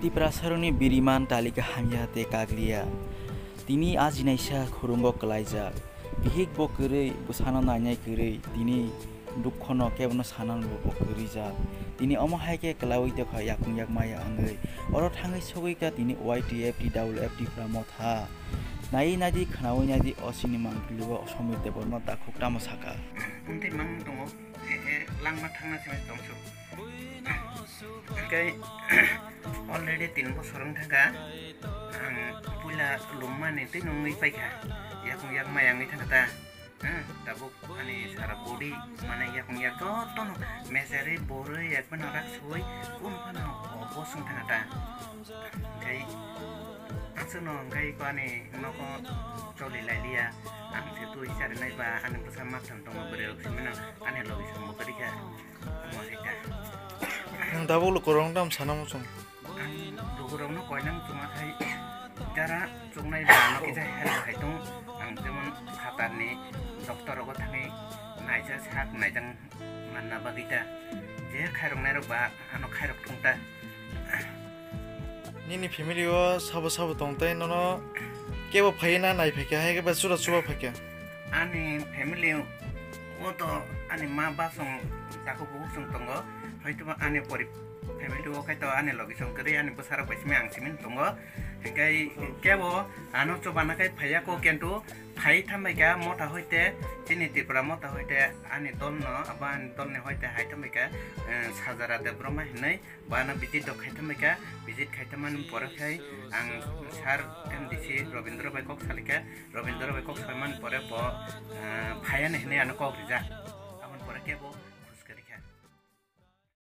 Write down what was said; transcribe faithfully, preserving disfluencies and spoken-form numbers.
Tiprasaroni biriman talika hamya tei kakliya. Tini ajinaisa khurungo kwlaijak. Bihik bo kwrwi, bwsano nainai kwrwi, tini dukhono kebono sananbo bo kwrwijak. Tini omo hai khe kwlaui tongkha yakung yak maya wngwi. Oro thangwi sogwi kha tini Y T F T W F Tipra motha. Naiwi naidi, khwnaui naidi, o sinimang klibo Somir Debbarma takhuk tamo sakha. Amtwi mang tongo, e, e, langma thangna simi tongsu. Hingke already tin bosor wng thangkha, ang puila lummani twi nungwi paikha, yakung yak maya wngwi thangkha ta. Hmm, tabuk ani sara body mane yakung yak jotono mecherwi borwi ekbano rak suwi kunu phano bosong thangkha ta. Hingke aswkno hingke ko ani nogo choli lailiya, ang se twi charinai ba ani bwsa maktham tongo bwrwi rok simi no ani logi sambo kwrwi kha. Ang tabuk lukurok tamo sana muchung. Ang lukurokno koinang chuma khai jara chuknai ba ano kisa help khai tong. Ang jemon phatarni doctor rogo thangwi naija sak naijang manna bagwi ta. Je khairok nairok ba ano khairok thung ta. Nini family o sabo sabo tong tei nono kebo phaiwi na nai phaikha, hai khe ba chura chuba phaikha? Ani family o to ani ma ba song takhuk bukhuk song tongo, hoito ba ani pori family o khe to ani logi song kwrwi ani bwsarok bai simi ang simi tongo, hingke kebo ano chuba na khe phaiya ko, kintu phai thambai kha motha hoite chini Tripura motha hoite ani dol no abo ani dol ni hoite hai thambai kha, eh, Sajara Debbarma hinwi. Bana visit rok khaitham bai kha, visit khaitham mani pore khai ang sir M D C Robindra bai kok salai kha, Robindra bai kok salai mani pore bo, ah, phaiya ni hinwi ano kok rijak. Aboni pore khe bo